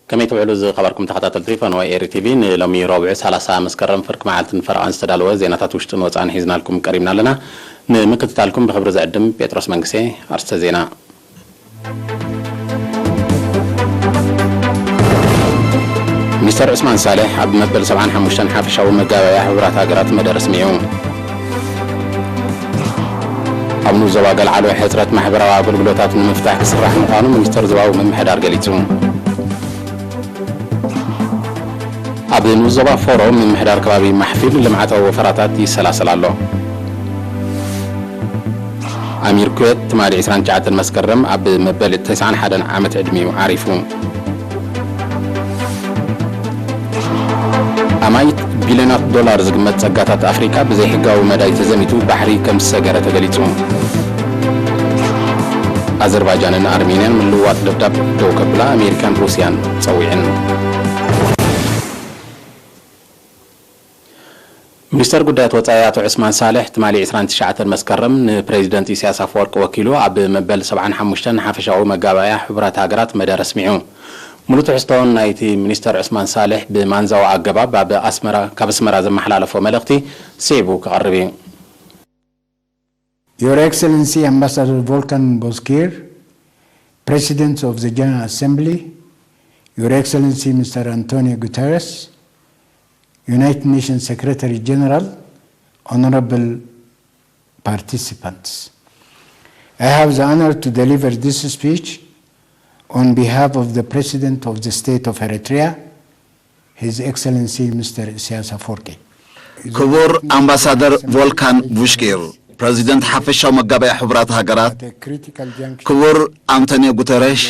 ከመይ ትውዕሉ ዝኸበርኩም ተኸታተልቲ ፈነወ ኤሪ ቲቪ፣ ንሎሚ ረቡዕ ሰላሳ መስከረም ፍርቂ መዓልትን ፈረቓን ዝተዳለወ ዜናታት ውሽጥን ወጻእን ሒዝናልኩም ቀሪብና ኣለና። ንምክትታልኩም ብኽብሪ ዝዕድም ጴጥሮስ መንግስቴ። ኣርስተ ዜና። ሚስተር ዑስማን ሳልሕ ኣብ መበል ሰብዓን ሓሙሽተን ሓፈሻዊ መጋበያ ሕቡራት ሃገራት መደረ ኣስሚዑ። ኣብ ንኡስ ዞባ ገልዓሎ ሕጽረት ማሕበራዊ ኣገልግሎታት ንምፍታሕ ክስራሕ ምዃኑ ሚኒስተር ዞባዊ ምምሕዳር ገሊጹ። ኣብ ንኡስ ዞባ ፎሮ ምምሕዳር ከባቢ ማሕፊል ልምዓታዊ ወፈራታት ይሰላሰል ኣሎ። ኣሚር ኩዌት ትማሊ ዕስራን ትሽዓተን መስከረም ኣብ መበል ተስዓን ሓደን ዓመት ዕድሚኡ ዓሪፉ። ኣማኢት ቢልዮናት ዶላር ዝግመት ጸጋታት ኣፍሪቃ ብዘይሕጋዊ መዳይ ተዘሚቱ ባሕሪ ከም ዝሰገረ ተገሊጹ። ኣዘርባይጃንን ኣርሜንያን ምልውዋጥ ደብዳብ ደው ከብላ ኣሜሪካን ሩስያን ጸዊዐን። ሚኒስተር ጉዳያት ወጻኢ ኣቶ ዑስማን ሳልሕ ትማሊ ዕስራን ትሽዓተን መስከረም ንፕሬዚደንት ኢሳያስ ኣፈወርቂ ወኪሉ ኣብ መበል ሰብዓን ሓሙሽተን ሓፈሻዊ መጋባእያ ሕቡራት ሃገራት መደረ ኣስሚዑ። ሙሉእ ትሕዝቶን ናይቲ ሚኒስተር ዑስማን ሳልሕ ብማንዛዊ ኣገባብ ኣብ ኣስመራ፣ ካብ ኣስመራ ዘመሓላለፎ መልእኽቲ ስዒቡ ክቐርብ እዩ። Your Excellency Ambassador Volkan Bozkir, President of the General Assembly, Your Excellency Mister Antonio Guterres, United Nations Secretary General, honorable participants. I have the honor to deliver this speech on behalf of the President of the State of Eritrea, His Excellency Mister Isaias Afwerki. ክቡር ኣምባሳደር ቮልካን ቡሽኪር፣ ፕረዚደንት ሓፈሻዊ መጋበያ ሕቡራት ሃገራት፣ ክቡር ኣንቶኒዮ ጉተረሽ፣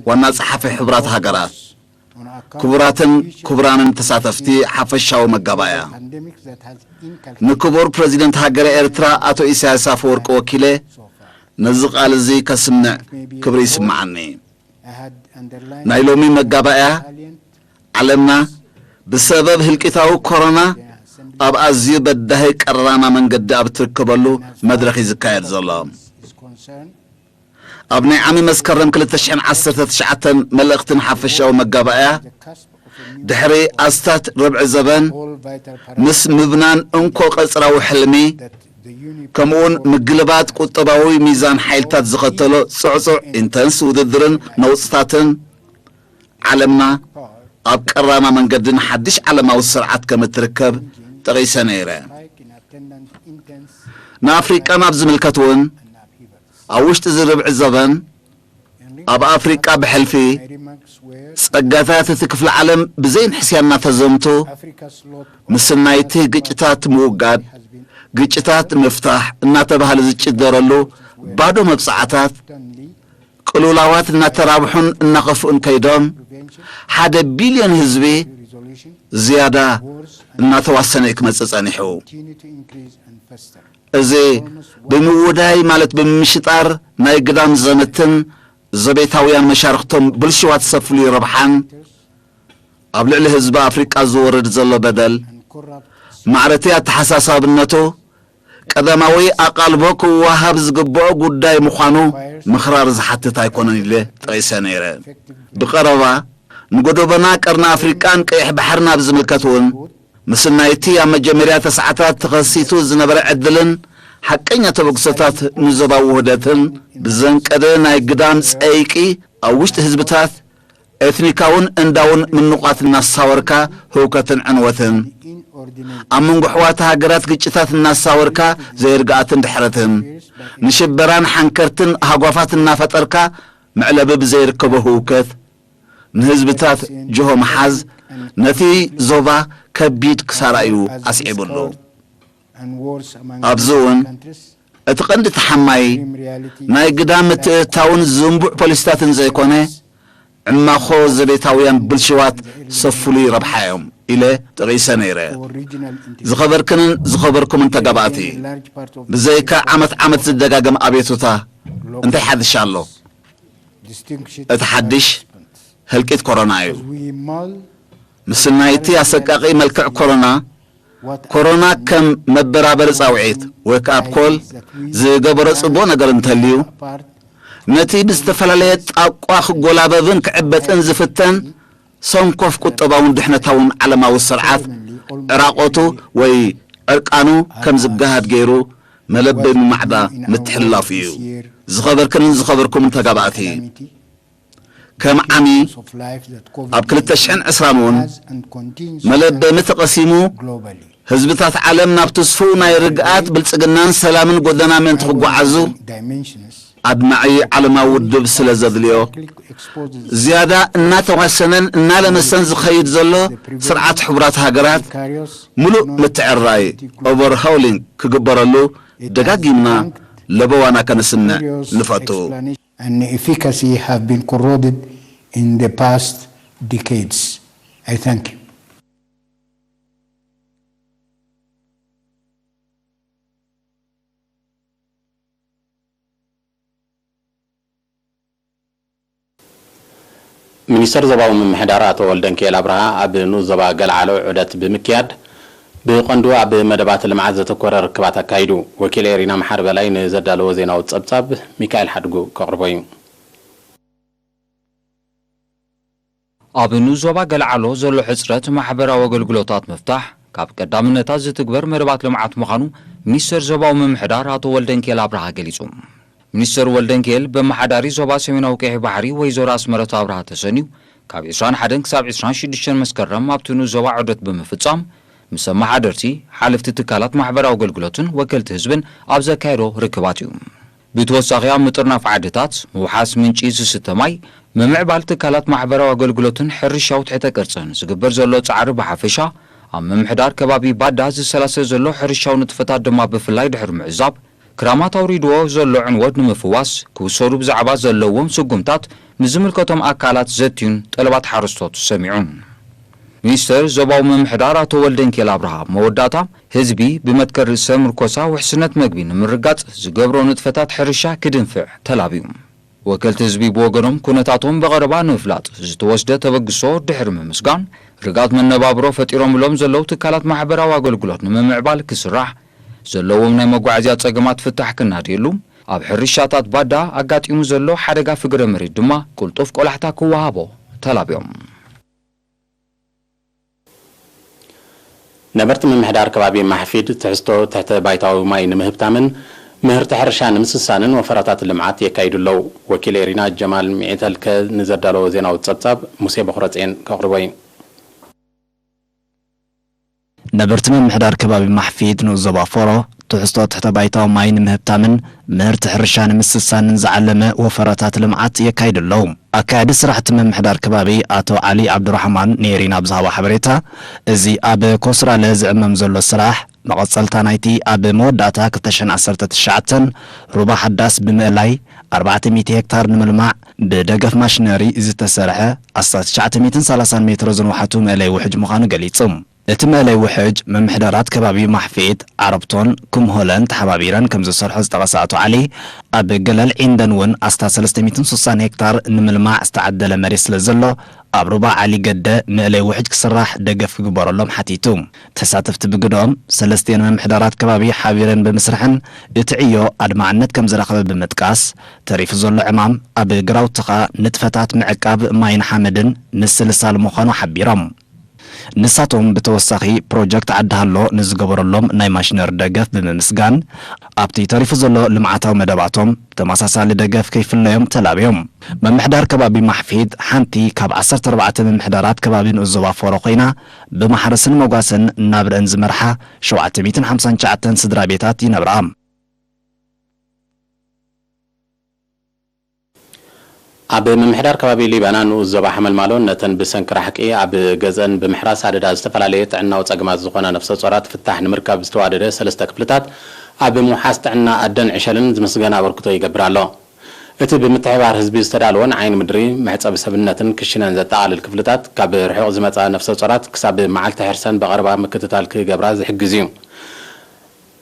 ዋና ጸሓፊ ሕቡራት ሃገራት፣ ክቡራትን ክቡራንን ተሳተፍቲ ሓፈሻዊ መጋባእያ፣ ንክቡር ፕረዚደንት ሃገረ ኤርትራ ኣቶ ኢሳያስ ኣፈወርቂ ወኪለ ነዚ ቃል እዚ ከስምዕ ክብሪ ይስምዓኒ። ናይ ሎሚ መጋባእያ፣ ዓለምና ብሰበብ ህልቂታዊ ኮሮና ኣብ ኣዝዩ በዳሂ ቀራና መንገዲ ኣብ እትርከበሉ መድረኽ እዩ ዝካየድ ዘሎ። ኣብ ናይ ዓሚ መስከረም ክልተ ሽሕን ዓሰርተ ትሽዓተን መልእኽትን ሓፈሻዊ መጋባእያ፣ ድሕሪ ኣስታት ርብዒ ዘበን፣ ምስ ምብናን እንኮ ቀጽራዊ ሕልሚ፣ ከምኡውን ምግልባጥ ቁጠባዊ ሚዛን ሓይልታት ዝኸተሎ ጽዕጹዕ ኢንተንስ ውድድርን ነውጽታትን፣ ዓለምና ኣብ ቀራና መንገዲ ንሓድሽ ዓለማዊ ስርዓት ከም እትርከብ ጠቒሰ ነይረ። ንኣፍሪቃ ናብ ዝምልከት እውን፣ ኣብ ውሽጢ እዚ ርብዒ ዘበን፣ ኣብ ኣፍሪቃ ብሕልፊ ጸጋታት እቲ ክፍለ ዓለም ብዘይንሕስያ እናተዘምቱ፣ ምስናይቲ ግጭታት ምውጋድ፣ ግጭታት ምፍታሕ እናተባህለ ዝጭደረሉ ባዶ መብጽዓታት፣ ቅልውላዋት እናተራብሑን እናኸፍኡን ከይዶም፣ ሓደ ቢልዮን ህዝቢ ዝያዳ እናተዋሰነ እዩ ክመጽእ ጸኒሑ። እዚ ብምውዳይ፣ ማለት ብምምሽጣር ናይ ግዳም ዘመትን ዘቤታውያን መሻርኽቶም ብልሽዋት ሰፍሉይ ረብሓን፣ ኣብ ልዕሊ ህዝቢ ኣፍሪቃ ዝወርድ ዘሎ በደል፣ ማዕረቲ ኣተሓሳሳብነቱ ቀዳማዊ ኣቓልቦ ክወሃብ ዝግብኦ ጉዳይ ምዃኑ ምኽራር ዝሓትት ኣይኮነን ኢለ ጠቒሰ ነይረ። ብቐረባ ንጎደቦና ቀርኒ ኣፍሪቃን ቀይሕ ባሕርን ኣብ ዝምልከት እውን፣ ምስናይቲ ኣብ መጀመርያ ተስዓታት ተኸሲቱ ዝነበረ ዕድልን ሓቀኛ ተበግሶታት ንዞባዊ ውህደትን ብዘንቀደ ናይ ግዳም ጸይቂ ኣብ ውሽጢ ህዝብታት ኤትኒካውን እንዳውን ምንቋት እናሳወርካ ህውከትን ዕንወትን፣ ኣብ መንጎ ኣሕዋት ሃገራት ግጭታት እናሳወርካ ዘይርግኣትን ድሕረትን፣ ንሽበራን ሓንከርትን ሃጓፋት እናፈጠርካ መዕለቢ ብዘይርከቦ ህውከት ንህዝብታት ጅሆ ምሓዝ ነቲ ዞባ ከቢድ ክሳራ እዩ ኣስዒቡሉ። ኣብዚ እውን እቲ ቀንዲ ተሓማይ ናይ ግዳም ምትእትታውን ዝንቡዕ ፖሊሲታትን ዘይኮነ፣ ዕማኾ ዘቤታውያን ብልሽዋት ሰፍሉይ ረብሓ እዮም ኢለ ጠቒሰ ነይረ። ዝኸበርክንን ዝኸበርኩምን ተጋባእቲ፣ ብዘይካ ዓመት ዓመት ዝደጋገም ኣቤቱታ፣ እንታይ ሓድሽ ኣሎ? እቲ ሓድሽ ህልቂት ኮሮና እዩ። ምስናይቲ ኣሰቃቒ መልክዕ ኮሮና፣ ኮሮና ከም መበራበሪ ጻውዒት፣ ዌክ ኣፕ ኮል፣ ዝገበሮ ጽቡቕ ነገር እንተልዩ፣ ነቲ ብዝተፈላለየ ጣቋ ክጎላበብን ክዕበጥን ዝፍተን ሰንኮፍ ቁጠባውን ድሕነታውን ዓለማዊ ስርዓት ዕራቆቱ ወይ ዕርቃኑ ከም ዝገሃድ ገይሩ መለበሚ ማዕዳ ምትሕልላፉ እዩ። ዝኸበርክንን ዝኸበርኩምን ተጋባእቲ፣ ከም ዓሚ ኣብ ክልተ ሽሕን ዕስራን እውን መለበሚ ተቐሲሙ፣ ህዝብታት ዓለም ናብ ትስፉው ናይ ርግኣት፣ ብልጽግናን ሰላምን ጎደና ምእንቲ ክጓዓዙ ኣድማዒ ዓለማዊ ውድብ ስለ ዘድልዮ፣ ዝያዳ እናተዋሰነን እናለመሰን ዝኸይድ ዘሎ ስርዓት ሕቡራት ሃገራት ምሉእ ምትዕራይ፣ ኦቨርሃውሊንግ፣ ክግበረሉ ደጋጊምና ለበዋና ከነስምዕ ንፈቱ። and efficacy have been corroded in the past decades. I thank you. ሚኒስተር ዞባዊ ምምሕዳር ኣቶ ወልደንኪኤል ኣብርሃ ኣብ ንኡስ ዞባ ገልዓሎ ዑደት ብምክያድ ብቐንዱ ኣብ መደባት ልምዓት ዘተኮረ ርክባት ኣካይዱ። ወኪል ኤሪና መሓሪ በላይ ንዘዳለዎ ዜናዊ ጸብጻብ ሚካኤል ሓድጉ ከቕርቦ እዩ። ኣብ ንኡስ ዞባ ገልዓሎ ዘሎ ሕጽረት ማሕበራዊ ኣገልግሎታት ምፍታሕ ካብ ቀዳምነታት ዝትግበር መደባት ልምዓት ምዃኑ ሚኒስተር ዞባዊ ምምሕዳር ኣቶ ወልደንኪኤል ኣብርሃ ገሊጹ። ሚኒስተር ወልደንኪኤል ብኣመሓዳሪ ዞባ ሰሜናዊ ቀይሕ ባሕሪ ወይዘሮ ኣስመረት ኣብርሃ ተሰንዩ ካብ ዕስራን ሓደን ክሳብ ዕስራን ሽዱሽተን መስከረም ኣብቲ ንኡስ ዞባ ዑደት ብምፍጻም ምስ ኣመሓደርቲ፣ ሓለፍቲ ትካላት ማሕበራዊ ኣገልግሎትን ወከልቲ ህዝብን ኣብ ዘካየዶ ርክባት እዩ። ብተወሳኺ ኣብ ምጥርናፍ ዓድታት፣ ምውሓስ ምንጪ ዝስተ ማይ፣ ምምዕባል ትካላት ማሕበራዊ ኣገልግሎትን ሕርሻዊ ትሕተ ቅርጽን ዝግበር ዘሎ ጻዕሪ ብሓፈሻ፣ ኣብ ምምሕዳር ከባቢ ባዳ ዝሰላሰል ዘሎ ሕርሻዊ ንጥፈታት ድማ ብፍላይ ድሕሪ ምዕዛብ፣ ክራማት ኣውሪድዎ ዘሎ ዕንወት ንምፍዋስ ክውሰዱ ብዛዕባ ዘለዎም ስጉምታት ምስ ዝምልከቶም ኣካላት ዘትዩን ጠለባት ሓረስቶት ሰሚዑን። ሚኒስተር ዞባዊ ምምሕዳር ኣቶ ወልደንኪኤል ኣብርሃ ኣብ መወዳእታ፣ ህዝቢ ብመትከል ርእሰ ምርኮሳ ውሕስነት መግቢ ንምርጋጽ ዝገብሮ ንጥፈታት ሕርሻ ክድንፍዕ ተላብዩ። ወከልቲ ህዝቢ ብወገኖም ኩነታቶም ብቐረባ ንምፍላጥ ዝተወስደ ተበግሶ ድሕሪ ምምስጋን፣ ርግኣት መነባብሮ ፈጢሮምሎም ዘለዉ ትካላት ማሕበራዊ ኣገልግሎት ንምምዕባል ክስራሕ፣ ዘለዎም ናይ መጓዓዝያ ጸገማት ፍታሕ ክናድየሉ፣ ኣብ ሕርሻታት ባዳ ኣጋጢሙ ዘሎ ሓደጋ ፍግረ መሬት ድማ ቅልጡፍ ቆላሕታ ክወሃቦ ተላብዮም። ነበርቲ ምምሕዳር ከባቢ ማሕፊድ ትሕዝቶ ትሕተ ባይታዊ ማይ ንምህብታምን ምህርቲ ሕርሻ ንምስሳንን ወፈራታት ልምዓት የካይዱ ኣለዉ። ወኪል ኤሪና ጀማል ሚዒተልከ ንዘዳለዎ ዜናዊ ጸብጻብ ሙሴ በኹረጼን ከቕርቦ እዩ። ነበርቲ ምምሕዳር ከባቢ ማሕፊድ ንኡስ ዞባ ፎሮ ትሕዝቶ ትሕተ ባይታዊ ማይ ንምህብታምን ምህርቲ ሕርሻ ንምስሳንን ዝዓለመ ወፈራታት ልምዓት የካይዱ ኣለዉ። ኣካያዲ ስራሕቲ ምምሕዳር ከባቢ ኣቶ ዓሊ ዓብዱራሕማን ንኤሪና ብዝሃቦ ሓበሬታ፣ እዚ ኣብ ኮስራለ ዝዕመም ዘሎ ስራሕ መቐጸልታ ናይቲ ኣብ መወዳእታ ክልተ ሽሕን ዓሰርተ ትሽዓተን ሩባ ሓዳስ ብምእላይ ኣርባዕተ ሚእቲ ሄክታር ንምልማዕ ብደገፍ ማሽነሪ ዝተሰርሐ ኣስታት ትሽዓተ ሚእትን ሰላሳን ሜትሮ ዝንውሓቱ መእለይ ውሕጅ ምዃኑ ገሊጹ። እቲ መእለይ ውሕጅ ምምሕዳራት ከባቢ ማሕፌት፣ ዓረብቶን ክምሆለን ተሓባቢረን ከም ዝሰርሖ ዝጠቐሰ ኣቶ ዓሊ፣ ኣብ ገለል ዒንደን እውን ኣስታት ሰለስተ ሚእትን ስሳን ሄክታር ንምልማዕ ዝተዓደለ መሬት ስለ ዘሎ፣ ኣብ ሩባ ዓሊ ገደ መእለይ ውሕጅ ክስራሕ ደገፍ ክግበረሎም ሓቲቱ። ተሳተፍቲ ብግደኦም፣ ሰለስቲኤን ምምሕዳራት ከባቢ ሓቢረን ብምስርሐን እቲ ዕዮ ኣድማዕነት ከም ዝረኸበ ብምጥቃስ፣ ተሪፉ ዘሎ ዕማም ኣብ ግራውትኻ ንጥፈታት ምዕቃብ ማይን ሓመድን ምስልሳል ምዃኑ ሓቢሮም። ንሳቶም ብተወሳኺ ፕሮጀክት ዓዲ ሃሎ ንዝገበረሎም ናይ ማሽነር ደገፍ ብምምስጋን፣ ኣብቲ ተሪፉ ዘሎ ልምዓታዊ መደባቶም ተመሳሳሊ ደገፍ ከይፍለዮም ተላብዮም። ምምሕዳር ከባቢ ማሕፊድ ሓንቲ ካብ ዓሰርተ ኣርባዕተ ምምሕዳራት ከባቢ ንኡስ ዞባ ፎሮ ኮይና፣ ብማሕረስን መጓሰን ናብረአን ዝመርሓ ሸውዓተ ሚእትን ሓምሳን ትሽዓተን ስድራ ቤታት ይነብራ። ኣብ ምምሕዳር ከባቢ ሊባና ንኡስ ዞባ ሓመልማሎ ነተን ብሰንኪ ራሕቂ ኣብ ገዝአን ብምሕራስ ኣደዳ ዝተፈላለየ ጥዕናዊ ጸገማት ዝኾና ነፍሰ ጾራት ፍታሕ ንምርካብ ዝተዋደደ ሰለስተ ክፍልታት ኣብ ምውሓስ ጥዕና ኣደን ዕሸልን ዝምስገን ኣበርክቶ ይገብር ኣሎ። እቲ ብምትሕብባር ህዝቢ ዝተዳለወ ንዓይኒ ምድሪ፣ መሕጸቢ ሰብነትን ክሽነን ዘጠቓልል ክፍልታት ካብ ርሑቕ ዝመጻ ነፍሰ ጾራት ክሳብ መዓልቲ ሕርሰን ብቐረባ ምክትታል ክገብራ ዝሕግዝ እዩ።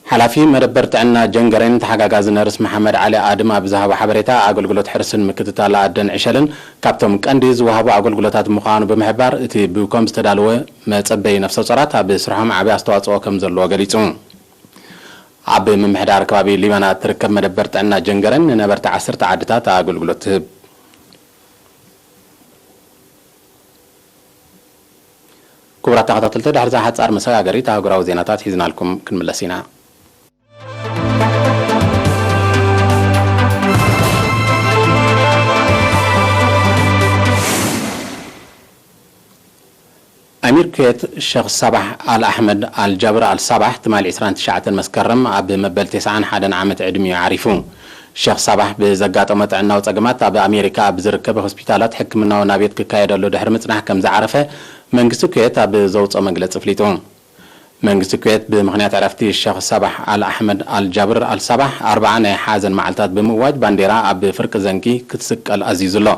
ሓላፊ መደበር ጥዕና ጀንገሬን ተሓጋጋዚ ነርስ መሓመድ ዓሊ ኣድም ኣብ ዝሃቦ ሓበሬታ፣ ኣገልግሎት ሕርስን ምክትታል ኣደን ዕሸልን ካብቶም ቀንዲ ዝወሃቡ ኣገልግሎታት ምዃኑ ብምሕባር፣ እቲ ብኮም ዝተዳለወ መጸበዪ ነፍሰ ጾራት ኣብ ስርሖም ዓቢ ኣስተዋጽኦ ከም ዘለዎ ገሊጹ። ኣብ ምምሕዳር ከባቢ ሊባና እትርከብ መደበር ጥዕና ጀንገረን ንነበርቲ ዓሰርተ ዓድታት ኣገልግሎት ትህብ። ክቡራት ተኸታተልቲ፣ ድሕሪ እዛ ሓጻር መሰጋገሪት ኣህጉራዊ ዜናታት ሒዝናልኩም ክንምለስ ኢና። ኣሚር ኩዌት ሸኽ ሳባሕ ኣል ኣሕመድ ኣል ጃብር ኣል ሳባሕ ትማሊ ዕስራን ትሽዓተን መስከረም ኣብ መበል ተስዓን ሓደን ዓመት ዕድሚኡ ዓሪፉ። ሸኽ ሳባሕ ብዘጋጠሞ ጥዕናዊ ጸገማት ኣብ ኣሜሪካ ኣብ ዝርከብ ሆስፒታላት ሕክምናዊ ናብየት ክካየደሉ ድሕሪ ምጽናሕ ከም ዝዓረፈ መንግስቲ ኩዌት ኣብ ዘውጽኦ መግለጺ ኣፍሊጡ። መንግስቲ ኩዌት ብምኽንያት ዕረፍቲ ሸኽ ሳባሕ ኣል ኣሕመድ ኣል ጃብር ኣል ሳባሕ ኣርብዓ ናይ ሓዘን መዓልታት ብምእዋጅ ባንዴራ ኣብ ፍርቂ ዘንጊ ክትስቀል ኣዚዙ ኣሎ።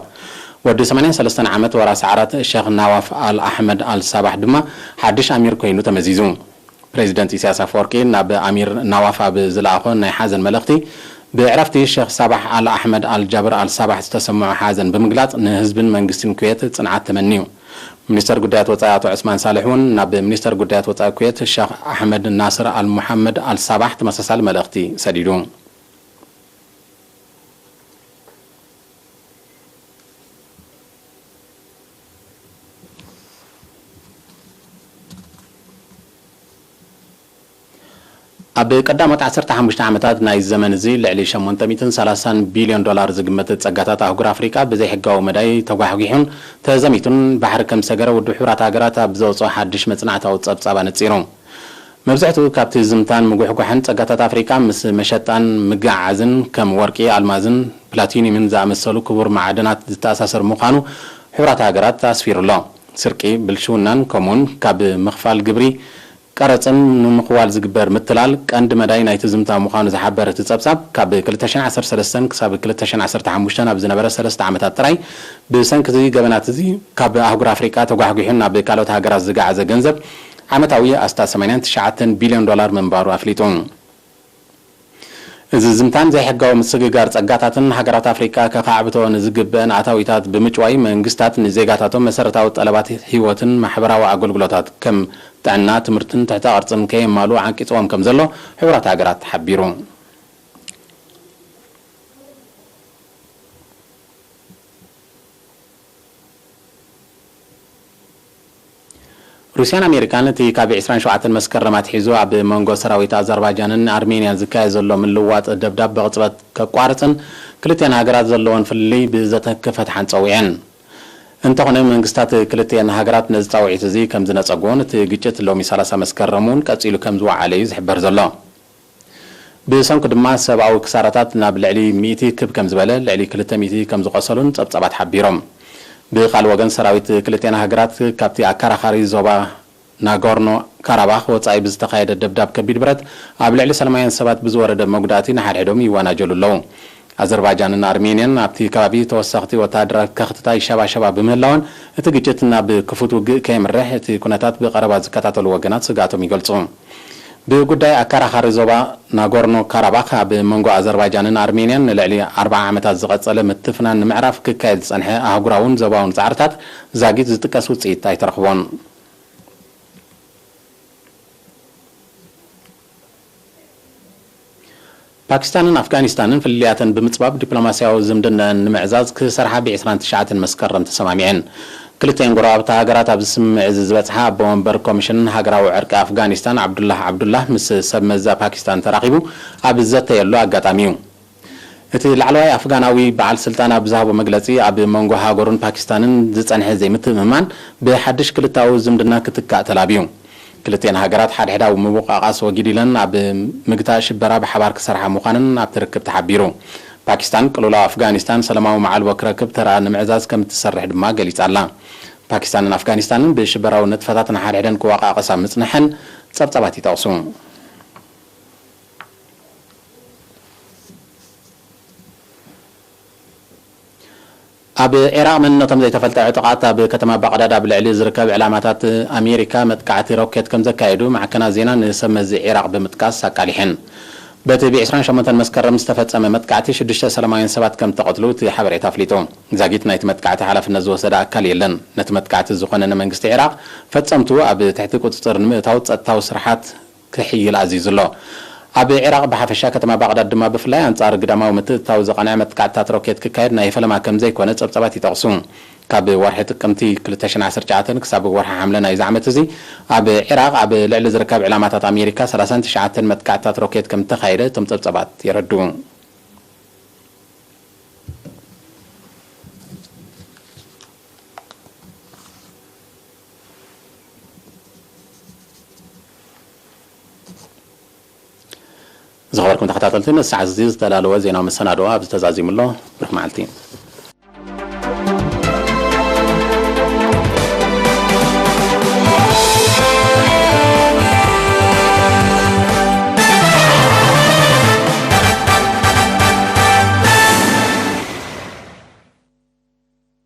ወዲ ሰማንያን ሰለስተን ዓመት ወራሲ ዓራት ሸኽ ናዋፍ ኣል ኣሕመድ ኣል ሳባሕ ድማ ሓድሽ ኣሚር ኮይኑ ተመዚዙ። ፕሬዚደንት ኢሳያስ ኣፈወርቂ ናብ ኣሚር ናዋፍ ኣብ ዝለኣኾ ናይ ሓዘን መልእኽቲ፣ ብዕረፍቲ ሸኽ ሳባሕ ኣል ኣሕመድ ኣል ጃብር ኣል ሳባሕ ዝተሰምዖ ሓዘን ብምግላጽ ንህዝብን መንግስትን ኩዌት ጽንዓት ተመንዩ። ሚኒስተር ጉዳያት ወጻኢ ኣቶ ዑስማን ሳልሕ እውን ናብ ሚኒስተር ጉዳያት ወጻኢ ኩዌት ሸኽ ኣሕመድ ናስር ኣል ሙሓመድ ኣል ሳባሕ ተመሳሳሊ መልእኽቲ ሰዲዱ። ኣብ ቀዳሞት ዓሰርተ ሓሙሽተ ዓመታት ናይ ዘመን እዚ፣ ልዕሊ ሸሞንተ ሚእትን ሰላሳን ቢልዮን ዶላር ዝግመት ጸጋታት ኣህጉር ኣፍሪቃ ብዘይሕጋዊ መዳይ ተጓሕጒሑን ተዘሚቱን ባሕሪ ከም ዝሰገረ ውድብ ሕቡራት ሃገራት ኣብ ዘውጽኦ ሓድሽ መጽናዕታዊ ጸብጻብ ኣነጺሩ። መብዛሕትኡ ካብቲ ዝምታን ምጉሕጓሕን ጸጋታት ኣፍሪቃ ምስ መሸጣን ምግዓዓዝን፣ ከም ወርቂ፣ ኣልማዝን ፕላቲኒየምን ዝኣመሰሉ ክቡር ማዕድናት ዝተኣሳሰር ምዃኑ ሕቡራት ሃገራት ኣስፊሩ ኣሎ። ስርቂ፣ ብልሽውናን ከምኡውን ካብ ምኽፋል ግብሪ ቀረጽን ንምኽዋል ዝግበር ምትላል ቀንዲ መዳይ ናይቲ ዝምታ ምዃኑ ዝሓበረ እቲ ጸብጻብ፣ ካብ ክልተ ሽሕን ዓሰርተ ሰለስተን ክሳብ ክልተ ሽሕን ዓሰርተ ሓሙሽተን ኣብ ዝነበረ ሰለስተ ዓመታት ጥራይ፣ ብሰንኪ እዚ ገበናት እዚ ካብ ኣህጉር ኣፍሪቃ ተጓሕጒሑ ናብ ካልኦት ሃገራት ዝገዓዘ ገንዘብ ዓመታዊ ኣስታት ሰማንያን ትሽዓተን ቢልዮን ዶላር ምንባሩ ኣፍሊጡ። እዚ ዝምታን ዘይሕጋዊ ምስግጋር ጸጋታትን ሃገራት ኣፍሪቃ ከኻዕብቶ ንዝግበአን ኣታዊታት ብምጭዋይ መንግስታት ንዜጋታቶም መሰረታዊ ጠለባት ህይወትን ማሕበራዊ ኣገልግሎታት ከም ጥዕና፣ ትምህርትን ትሕተ ቅርጽን ከየማሉ ዓንቂጽዎም ከም ዘሎ ሕቡራት ሃገራት ሓቢሩ። ሩስያን ኣሜሪካን እቲ ካብ ዕስራን ሸውዓተን መስከረም ኣትሒዙ ኣብ መንጎ ሰራዊት ኣዘርባይጃንን ኣርሜንያን ዝካየድ ዘሎ ምልውዋጥ ደብዳብ ብቕጽበት ከቋርጽን ክልቲኣን ሃገራት ዘለወን ፍልልይ ብዘተ ክፈትሓን ጸዊዐን። እንተኾነ መንግስታት ክልቲኣን ሃገራት ነዚ ጻውዒት እዚ ከም ዝነጸግዎን እቲ ግጭት ሎሚ ሰላሳ መስከረም እውን ቀጺሉ ከም ዝወዓለ እዩ ዝሕበር ዘሎ። ብሰንኩ ድማ ሰብኣዊ ክሳራታት ናብ ልዕሊ ሚእቲ ክብ ከም ዝበለ፣ ልዕሊ ክልተ ሚእቲ ከም ዝቖሰሉን ጸብጻባት ሓቢሮም። ብኻልእ ወገን ሰራዊት ክልቲኣን ሃገራት ካብቲ ኣከራኻሪ ዞባ ናጎርኖ ካራባኽ ወጻኢ ብዝተኻየደ ደብዳብ ከቢድ ብረት ኣብ ልዕሊ ሰላማውያን ሰባት ብዝወረደ መጉዳእቲ ንሓድሕዶም ይወናጀሉ ኣለዉ። ኣዘርባይጃንን ኣርሜንያን ኣብቲ ከባቢ ተወሰኽቲ ወተሃደራት ከኽትታ ይሸባሸባ ብምህላወን፣ እቲ ግጭት ናብ ክፉት ውግእ ከየምርሕ እቲ ኩነታት ብቐረባ ዝከታተሉ ወገናት ስግኣቶም ይገልጹ። ብጉዳይ ኣከራኻሪ ዞባ ናጎርኖ ካራባኽ ኣብ መንጎ ኣዘርባይጃንን ኣርሜንያን ንልዕሊ ኣርብዓ ዓመታት ዝቐጸለ ምትፍናን ንምዕራፍ ክካየድ ዝጸንሐ ኣህጉራውን ዞባውን ጻዕርታት ዛጊት ዝጥቀስ ውጽኢት ኣይተረኽቦን። ፓኪስታንን ኣፍጋኒስታንን ፍልልያተን ብምጽባብ ዲፕሎማስያዊ ዝምድናን ንምዕዛዝ ክሰርሓ ብ ዕስራን ትሽዓተን መስከረም ተሰማሚዐን። ክልቲኤን ጎረባብቲ ሃገራት ኣብዚ ስምምዕ እዚ ዝበጽሓ ኣቦ መንበር ኮሚሽን ሃገራዊ ዕርቂ ኣፍጋኒስታን ዓብዱላህ ዓብዱላህ ምስ ሰብ መዚ ፓኪስታን ተራኺቡ ኣብ ዝዘተየሉ ኣጋጣሚ እዩ። እቲ ላዕለዋይ ኣፍጋናዊ በዓል ስልጣን ኣብ ዝሃቦ መግለጺ፣ ኣብ መንጎ ሃገሩን ፓኪስታንን ዝጸንሐ ዘይምትእምማን ብሓድሽ ክልታዊ ዝምድና ክትካእ ተላብዩ። ክልቲኤን ሃገራት ሓድሕዳዊ ምውቃቓስ ወጊድ ኢለን ኣብ ምግታእ ሽበራ ብሓባር ክሰርሓ ምዃነን ኣብቲ ርክብ ተሓቢሩ። ፓኪስታን ቅልውላው ኣፍጋኒስታን ሰላማዊ መዓልቦ ክረክብ ተራ ንምዕዛዝ ከም እትሰርሕ ድማ ገሊጻ ኣላ። ፓኪስታንን ኣፍጋኒስታንን ብሽበራዊ ንጥፈታት ንሓድሕደን ክወቃቐሳ ምጽንሐን ጸብጻባት ይጠቕሱ። ኣብ ዒራቕ መንነቶም ዘይተፈልጠ ዕጡቓት ኣብ ከተማ ባቕዳድ ኣብ ልዕሊ ዝርከብ ዕላማታት ኣሜሪካ መጥቃዕቲ ሮኬት ከም ዘካየዱ ማዕከናት ዜና ንሰብ መዚ ዒራቕ ብምጥቃስ ኣቃሊሐን። በቲ ብ ዕስራን ሸሞንተን መስከረም ዝተፈጸመ መጥቃዕቲ ሽዱሽተ ሰላማውያን ሰባት ከም ተቐትሉ እቲ ሓበሬታ ኣፍሊጡ። ዛጊት ናይቲ መጥቃዕቲ ሓላፍነት ዝወሰደ ኣካል የለን። ነቲ መጥቃዕቲ ዝኾነነ መንግስቲ ዒራቕ ፈጸምቱ ኣብ ትሕቲ ቁጽጽር ንምእታው ጸጥታዊ ስርሓት ክሕይል ኣዚዙ ኣሎ። ኣብ ዒራቕ ብሓፈሻ ከተማ ባቕዳድ ድማ ብፍላይ ኣንጻር ግዳማዊ ምትእትታው ዝቐንዐ መጥቃዕትታት ሮኬት ክካየድ ናይ ፈለማ ከም ዘይኮነ ጸብጻባት ይጠቕሱ። ካብ ወርሒ ጥቅምቲ ክልተ ሽሕን ዓሰርተ ትሽዓተን ክሳብ ወርሒ ሓምለ ናይዚ ዓመት እዚ፣ ኣብ ዒራቕ ኣብ ልዕሊ ዝርከብ ዕላማታት ኣሜሪካ ሰላሳን ትሽዓተን መጥቃዕትታት ሮኬት ከም እተኻየደ እቶም ጸብጸባት የረድኡ። ዝኸበርኩም ተኸታተልቲ፣ ነዚ ሰዓት እዚ ዝተዳለወ ዜናዊ መሰናድኦ ኣብዚ ተዛዚሙ ኣሎ። ብሩኽ መዓልቲ።